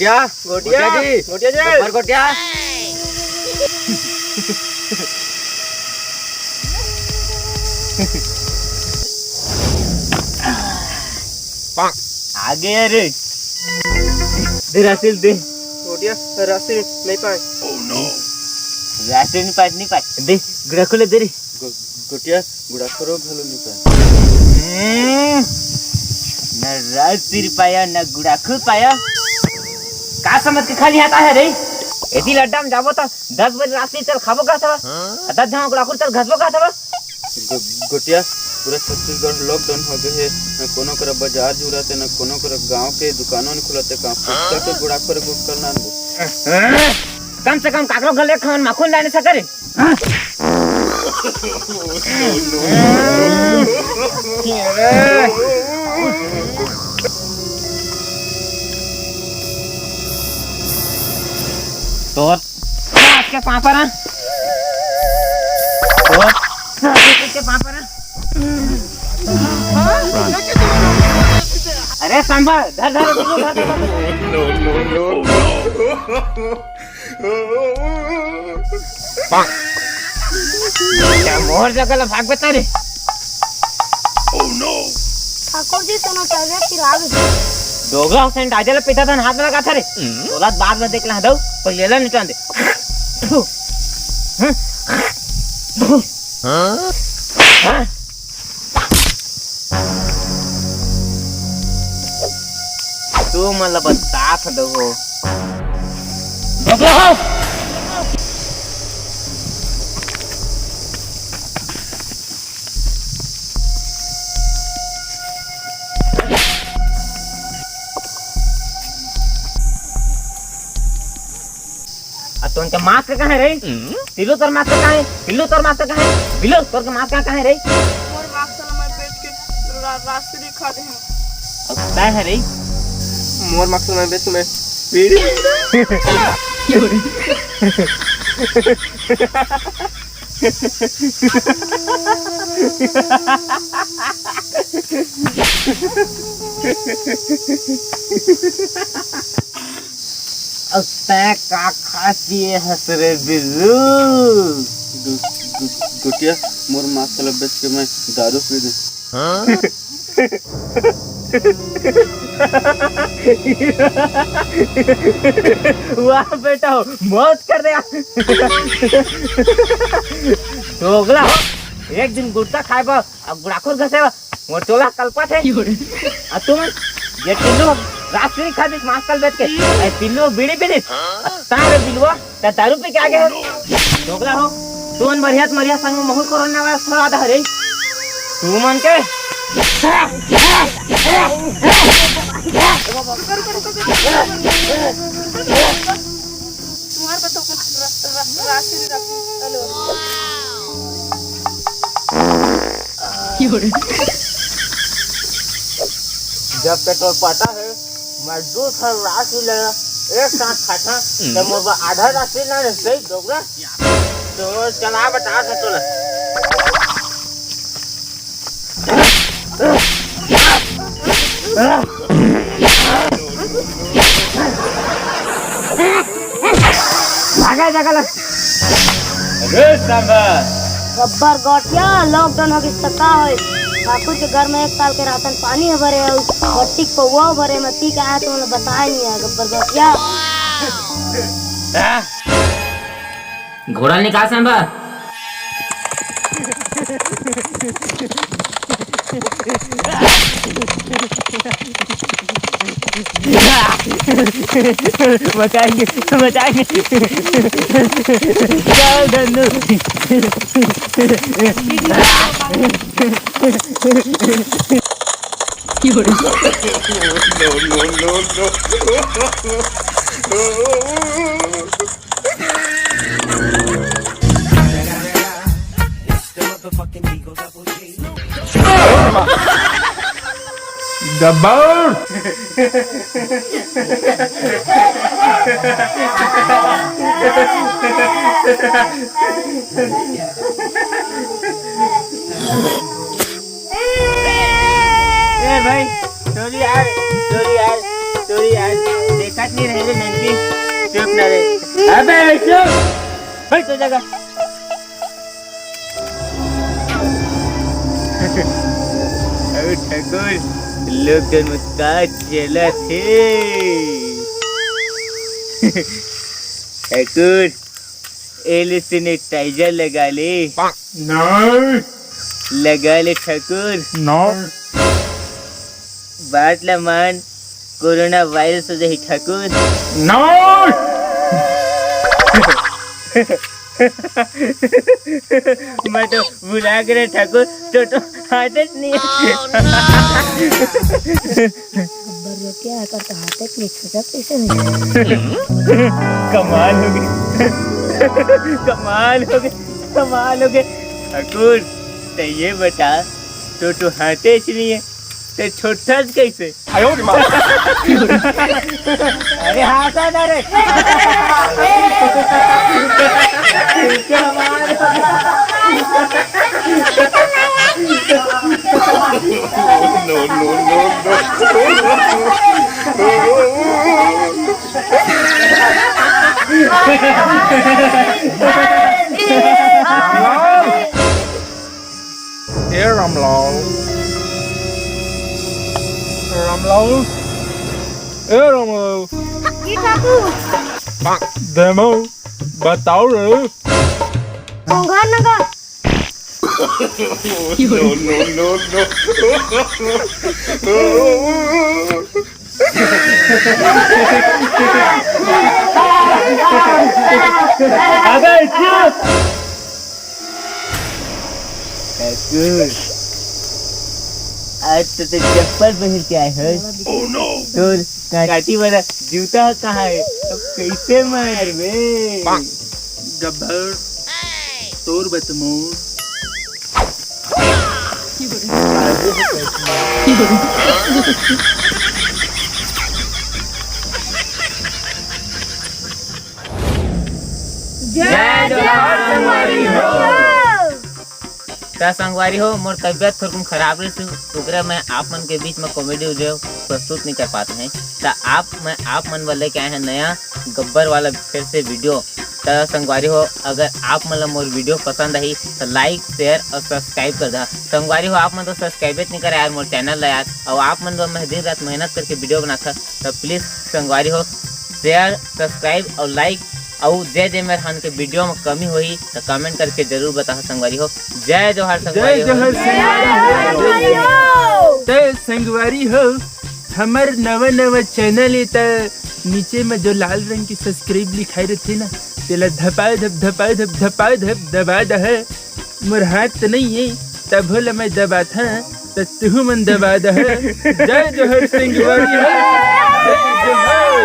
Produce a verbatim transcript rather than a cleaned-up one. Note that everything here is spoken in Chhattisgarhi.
गोटिया, गोटिया जी, गोटिया जी। ऊपर गोटिया। आगे रे। दे राशि दे। गोटिया, राशि नहीं पाए। राशि नहीं पाए, नहीं पाए। दे, गुड़ाखू ले दे रे। गो-, गोटिया, गुड़ाखू रो घलो नहीं पाए। हम्म, न राशि पाया, न गुड़ाखू पाया। का समझ के खाली हाथ आए हस रे? एती ल अड्डा में जाबो त दस बजे राशि चल खाबो कहत हवस। हाँ? दस झन गुड़ाखू चल घसबो कहत हवस। गो-, गोटिया, पूरा छत्तीसगढ़ lockdown हो गए हे, न कोनो करा बाजार जुड़ाते, न कोनो करा गांव के दुकानों नहीं खुलाते, कहां फुचका के गुड़ाखू रे गुटखा ल नानबो। कम से कम काकरो घर ले खावन माखुन लाने सके रे। तोर के पापा ना। तोर के पापा ना। अरे सांभा, धर, धर, धर, धर, धर। मोर जगह ला भाग बता रे। ठाकुर जी, sanitizer पिला दे। डोगरा sanitizer ला पीता था, हाथ में लगा था रे। तोला बाद में देख ला दो, पहले ला निटान दे। हाँ? तू मन ल बतात दो। बबला हो। आ, तोन के mask कहाँ है रे? हम्म? तिल्लू, तोर mask कहाँ है? बिल्लू, तोर mask कहाँ है? बिल्लू, तोर के mask कहाँ, कहाँ है रे? मोर mask ला मैं बेच के रा-, राशि दिखा दे हूँ। अब तय है रे? मोर mask ला मैं बेच के मैं बीड़ी अब तैं का खा पिए हस रे बिल्लू? गु-, गु-, गोटिया, मोर mask ला बेच के मैं दारू पी दूं। वाह बेटा, मौज कर दे। दोगला हो, एक दिन गुटखा खाए बर अब गुड़ाखू घसे बर मोर चोला कलपत हे। अउ तुमन ये टिल्लू राजश्री खा दिस mask ल बेच के, ए टिल्लू बीड़ी पी दिस, तारे बिलवा त दारू पी के आगे हे। दोगला हो, तुमन मरिया त मरिया, संग में महू कोरोना वायरस फैला दे हरे। तुमन के तुम्हारे पास तो रा-, रा-, राशि नहीं रखी। हेलो। जब पेट्रोल पटा है, मैं दू ठन राशि लेना, एक साथ खाता, तो मोर बर आधा राशि ना दे, सही डोकरा? तो चला बता सकते हो। भागा जगह लग। अरे सांभा। गब्बर गोटिया, lockdown हो गिस त का होय? ठाकुर के घर में एक साल के राशन पानी ह भरे, अउ बट्टी के पौवा भरे, मैं पी के आया, तुमन ल बताए नहीं है, गब्बर गोटिया। हाँ? घोड़ा निकाल सांभा। बचाएंगे, बचाएंगे। चल धन्नू। ए भाई, sorry यार, sorry यार, sorry यार, देखा नहीं रहे रे नंकी, चुप ना रे। अबे चुप, बैठ तो जगह। अरे ठाकुर, लोग जन मुस्कात चलत हे। ठाकुर, एले sanitizer लगा ले। नहीं। लगा ले ठाकुर। नहीं। बात ला मान, कोरोना वायरस हो जाही ठाकुर। नहीं। मैं तो भुला गे रे ठाकुर, तो, तो आदत नहीं है। गब्बर लोग के आकर तो हाथे के छुटक कैसे नहीं? कमाल हो गए। कमाल हो गए। कमाल हो गए। ठाकुर, तो ये बता, तो तू हाथे से नहीं है, तो छोटा कैसे? अरे हाँसा ना रे। ए रामलाल, रामलाल, ए रामलाल। जी ठाकुर। देमो, बताओ रे। घोंघा Naga. No, no, no, no। अबे चुप। ठाकुर, आज तो ते चप्पल पहन के आए हो। तोर काटी वाला जूता कहाँ है? अब कैसे मारबे? गब्बर, तोर बतमोर। जय जोहार संगवारी हो। त संगवारी हो, मोर तबियत थोरकुन खराब रहिस, ओकरे मैं आप मन के बीच में comedy video प्रस्तुत नहीं कर पात हँव। त आप, मैं आप मन बर लेके आए हँव नया गब्बर वाला फिर से video। त संगवारी हो, अगर आप मन ला मोर video पसंद आही, त like, share और subscribe कर दहा। संगवारी हो, आप मन तो subscribe नहीं करे यार मोर channel ला यार, और आप मन तो मैं दिन रात मेहनत करके video बनाथव, त please संगवारी हो, share, subscribe और like, और जय जय मेहर खान के video में कमी होही, त comment करके जरूर बताहा संगवारी हो। जय जोहार संगवारी हो। जय जोहार संगवारी हो। त संगवारी हो, हमर नवा नवा channel हे, त नीचे में जो लाल रंग के subscribe लिखाए रहिथे ना, तेला धपा धप, धपा धप, धपा धप दबा दहा। मोर हाथ त नहीं हे, तभो ल मैं दबाथँव, त तुहू मन दबा दहा। जय जोहार संगवारी हो। जय जोहार।